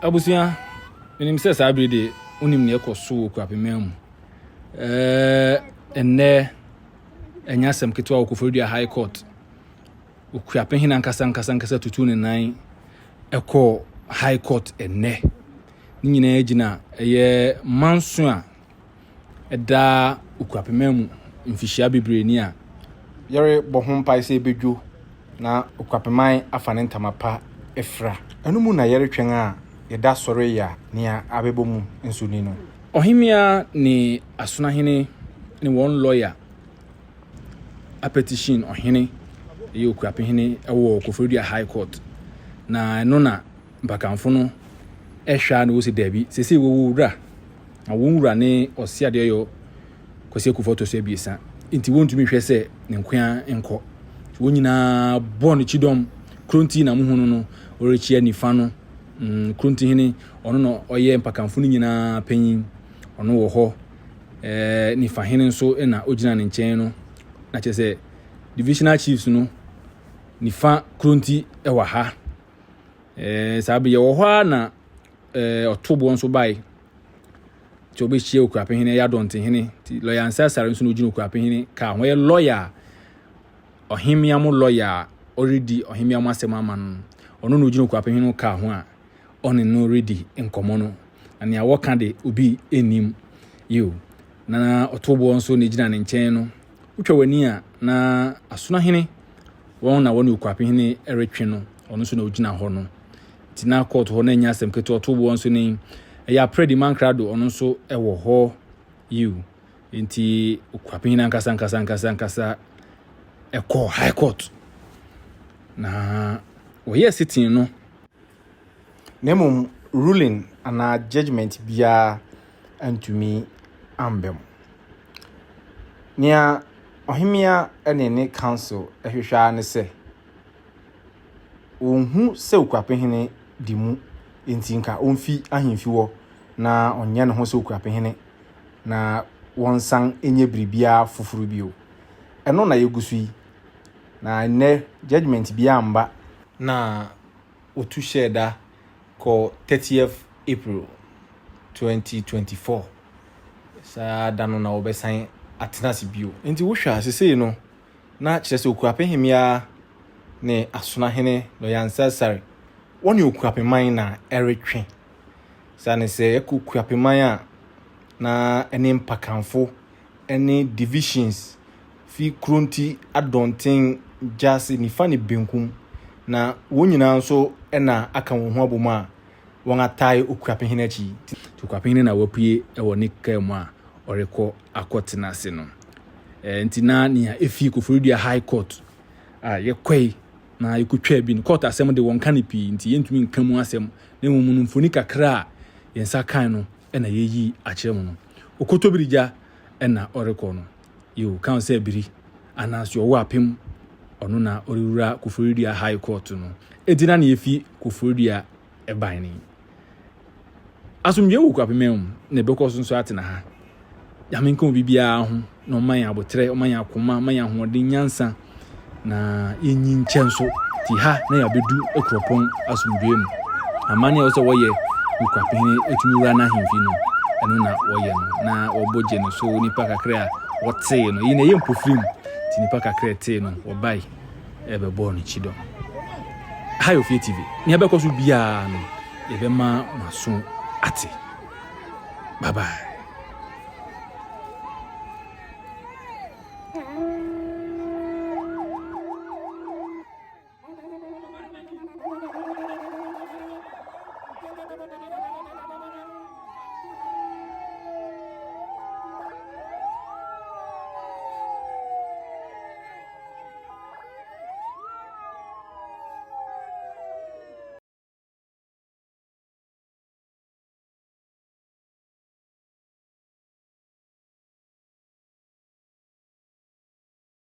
Abusua, menim sɛ saa bere de wonim nea ɛkɔ so wɔ Kuapemman mu. Ɛɛ ɛnnɛ ɛnyɛ asɛm ketewa wɔ Koforidua High Court. Okuapehene ankasa ankasa ankasa tutu ne nan ɛkɔɔ High Court ɛnnɛ. Ne nyinaa gyina ɛyɛ manso a ɛda Okuapemman mu mfihyia bebree ni a yɛrebɔ ho mpae sɛ ebedwo na Okuapeman afa ne ntama pa afira. Ɛno mu na yɛretwɛn a yɛda sɔre yɛ a nea abɛbɔ mu nso ni no. Ɔhemmea ne Asonahene ne wɔn lɔya apetition ɔhene ɛyɛ Okuapehene wɔ Koforidua High Court na ɛno na mpakamfo no ɛhwɛ a na wɔsi daabi sɛsei wɔwɔ wura na wɔn wura ne Ɔseadeɛyɔ Kwasi Akufo ɔtɔ so abiɛsa nti wɔntumi hwɛ sɛ ne nkoa nkɔ wɔn nyinaa bɔ no kyidɔm Kronti na muhu no no ɔrekyia nifa no Kronti hene ɔno na ɔyɛ mpakamfo no nyinaa panyin ɔno wɔ hɔ ɛɛ nifa hene nso na ogyina ne nkyɛn no na kyerɛ sɛ divisional chiefs no nifa Kronti wɔ ha ɛɛ saa bere yɛwɔ hɔ a na ɛɛ ɔtoboɔ nso bae nti ɔbɛhyia Okuapehene ɛyɛ Adɔntehene nti lɔya Ansah nso na ogyina Okuapehene kaa ho ɔyɛ lɔya a ɔhemmea mo lɔya a ɔredi ɔhemmea mo asɛm ama no ɔno na ogyina Okuapehene no kaa ho a ɔne no redi nkɔmmɔ no na nea wɔka de obi nnim yiw na ɔtoboɔ nso na egyina ne nkyɛn no wotwa w'ani a na Asonahene wɔn na wɔne Okuapehene retwe no ɔno nso na ogyina hɔ no nti na court hɔ na ɛnyɛ asɛm ketewa ɔtoboɔ nso ne ɛyɛ Aprɛdi Mankrado ɔno nso ɛwɔ hɔ yiw nti Okuapehene ankasa ankasa ankasa ankasa ɛkɔɔ high court na wɔyɛɛ sitting no. Na mmom ruling anaa judgement biara antumi amba mu. Nea ɔhemmea ne ne council hwehwɛ ara ne sɛ, wɔnhu sɛ Okuapehene di mu nti nka ɔmfi ahemfi hɔ na ɔnyɛ ne ho sɛ Okuapehene na wɔnsan nyɛ biribiara foforo bio. Ɛno na yɛgu so yi. Na nnɛ judgement biara amba. Na wɔtu hyɛɛ da kɔ 30th April 2024. Saa da no na wɔbɛsan atena ase bio. Nti wohwɛ a sesei no na kyerɛ sɛ Okuapehemmea ne Asonahene Lɔya Ansah wɔne Okuapeman na ɛretwe. Sane sɛ ɛkɔ Okuapeman a na ɛne mpakamfo ne divisions fi Kronti, Adɔnten, Gyase, nifa ne benkum. Na wɔn nyinaa nso na aka wɔn ho abom a wɔatae Okuapehene akyi. Nti Okuapehene na wapue wɔ ne kaa mu a ɔrekɔ akɔtena ase no. Nti na nea efi Koforidua High Court a yɛkɔe na yɛkɔtwaa bi no, court asɛm de wɔnka no pii nti yɛntumi nka mu asɛm na mmom no mfoni kakra a yɛn nsa kan no na yɛyi akyerɛ mu no. Okotobirigya na ɔrekɔ no. Yo, kan sɛ biri anaasɛ ɔwɔ apem ɔno na ɔrewura Koforidua High Court no. Enti na nea efi Koforidua ɛban ni. Asomdwoe wɔ Kuapemman mu na ɛbɛkɔ so nso atena ha. Nyame nka obi biara ho na ɔma yɛn abotrɛ, ɔma yɛn akoma, ɔma yɛn ahoɔden, nyansa na yɛnyi nkyɛ nso. Ti ha na yɛabɛdu kuropɔn asomdwoe mu. Amanne a ɛwɔ sɛ wɔyɛ wɔ Kuapehene ɛtumi wura n'ahemfi no, ɛno na wɔyɛ no. Na wɔbɔ gye no so nipa kakra a wɔtee no. Iyi na ɛyɛ mpofirim. Nti nipa kakra ɛtee no, wɔbae ɛbɛbɔɔ no kyidɔm. Ha yɛ Ofie TV. Nea ɛbɛkɔ so biara no, yɛbɛma mo aso ate. Bye bye.